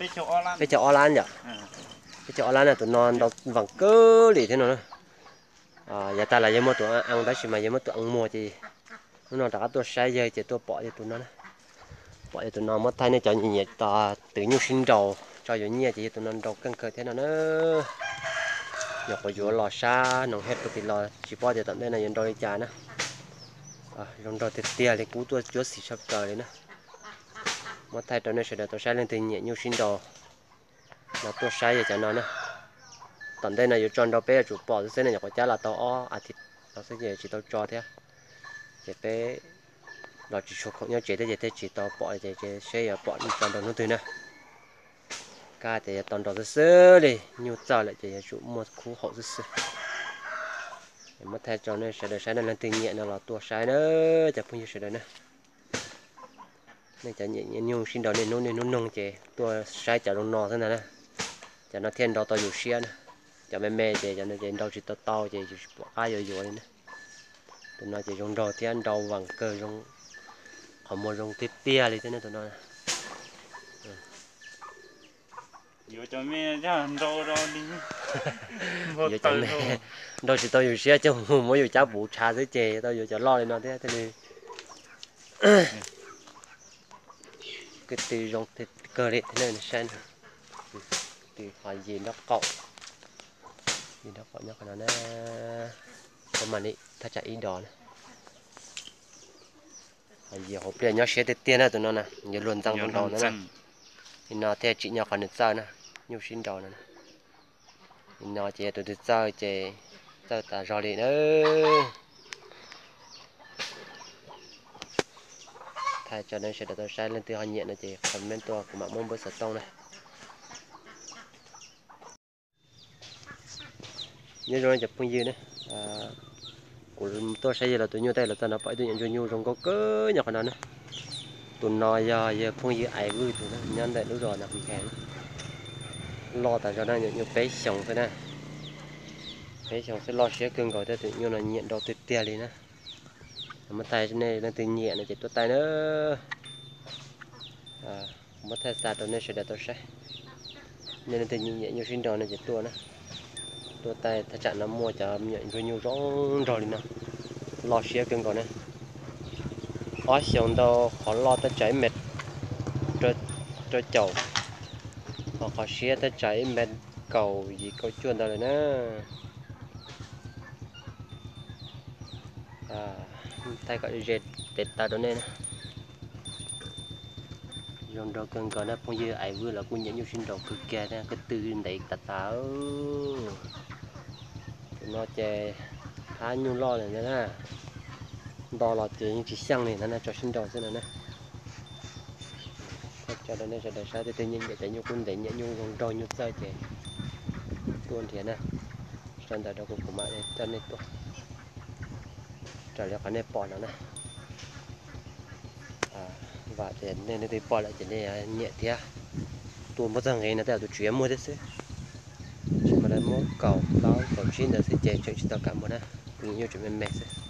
Peb caug ob lab yom. Peb caug ob lab na, tus no nrau vam kawg li thiab no na. Yav tag los yog muaj tus a tab sis mas yog muaj tus a muag ces hnub no rov qab tuaj saib yawg ces tuaj pom yog tus no na. Pom yog tus no muab thaij nej cov nyiam tos twv nyuj sib nraus tso yuav nyiaj ces yog tus no nrau keej kawg thiab no na. Nyuam qhuav yuav los sab noos hej rau tim los tsis paub tias tom ntej no yuav nrau li cas na. Zoo nraug tiag tiag li, kub tuaj cuab xim tshaj plaws li na. Muab thaij rau nej sawv daws tau saib, leej twg nyiam nyuj sib nraus los tuaj saib yog cov no na. Tom ntej no yuav tso nrau peb yuav tsum pom xwb xwb ne, nyuam qhuav cab los tau ob as thiv no xwb ces tsis tau tso thiab. Ces peb los tsis tshua khoom nyob tsev thiab ces thiaj tsis tau pom ces seb yuav pom tso nrau hnub twg na. Kab tias yuav tau nrau xwb xwb li, nyuj txawj lawm ces yuav tsum muaj khub haum xwb xwb. Muab thaij rau nej sawv daws saib na, leej twg nyiam no los tuaj saib na cov phooj ywg sawv daws na. Nej cov nyiam nyuj sib nraus niaj hnub niaj hnub noog ces tuaj saib cov zoo no xwb ntag na. Cov no thiaj nrau tau yus siab na. Cov me me ces cov no ces nrau tsis tau tau ces yus tsis pom qab yuav yuav li na. Tus no ces zoo nraug thiab nrau vam kawg, zoo, qhov muag zoo tiag tiag li thiab ne tus no. Yuav cov me, nrau tsis tau yus siab coj mus muab yus cab puv tshav xwb ces tau yuav cov loj li no thiab thiaj li. Kwv tw zoo kawg li thiab nej saib na. Kwv tw ho yim nrob qaum, yim nrob qaum nyob qhov no na. Kuv mam li thaj tsam ib dos na. Ho yim hauv pliaj nyob siab tiag tiag na tus no na, yuav luag ntxeev rau nraud no na. Nim no thiaj tsim nyog qhov nws txawj na, nyuj sib nraus no na. Nim no ces yog tus twg txawj ces txawj tas zog li na. Thaij tso nej sawv daws tau saib, leej twg ho nyiam no ces comment tuaj kuv mam muab npawb xov tooj na. Nyob zoo cov phooj ywg na, kuv tuaj saib yawg los tus nyuj, tej los txog no pom ib tug nyuam ntsuag nyuj zoo nkauj kawg nyob qhov no na. Tus no yog yawg phooj ywg Ais Vwj tus na, nyob ntawm lub zos no Hoo Phe na. Loj tas zog na, nyuam nyuj peb xyoos xwb na. Peb xyoos xwb loj siab kawg nkaus thiab, tus nyuj no nyiam nrau tiag tiag li na. Muab thaij nej leej twg nyiam no ces tuaj taij na. Muab thaij xa rau nej sawv daws tau saib. Nej leej twg nyiam nyuj sib nraus no ces tuaj na. Tuaj taij thaj tsam no muaj cov me nyuam ntsuag nyuj zoo nraug li no, loj siab kawg nkaus na. Ob xyoos ntau, qhov loj thaj tsam ib mev rau caum, ho qhov siab thaj tsam ib mev kaum yim kaum cuaj ntawd lawm na. Thaij kom ze tes taw rau nej na. Zoo nraug kawg nkaus na, phooj ywg Ais Vwj los kuj nyiam nyuj sib nraus kawg kiag thiab, ko tw ntev tas tas. Tus no ces hab nyuj loj lawm ntag na, nto los ces yeej tsis xyeej li ntag na, tso sib nraus xwb no na. Thaij tso rau nej sawv daws saib, leej twg nyiam nyiam cov nyuj kub ntev, nyiam nyuj zoo nraug nyuj txawj ces tuaj nrhiav na. Sau ntawv rau kuv, kuv mam coj nej tuaj raws li qhov nej pom no na. Vam tias nej leej twg pom lawm ces nej nyiam thiab. Tua muab txog nqi no tej zaum tus tswv yuav muag thiab xwb. Tsis mas lawv muab kaum plaub kaum tsib ntawd xwb ces tseem tsis tau kam muag na. Tus nyuj tseem me me xwb.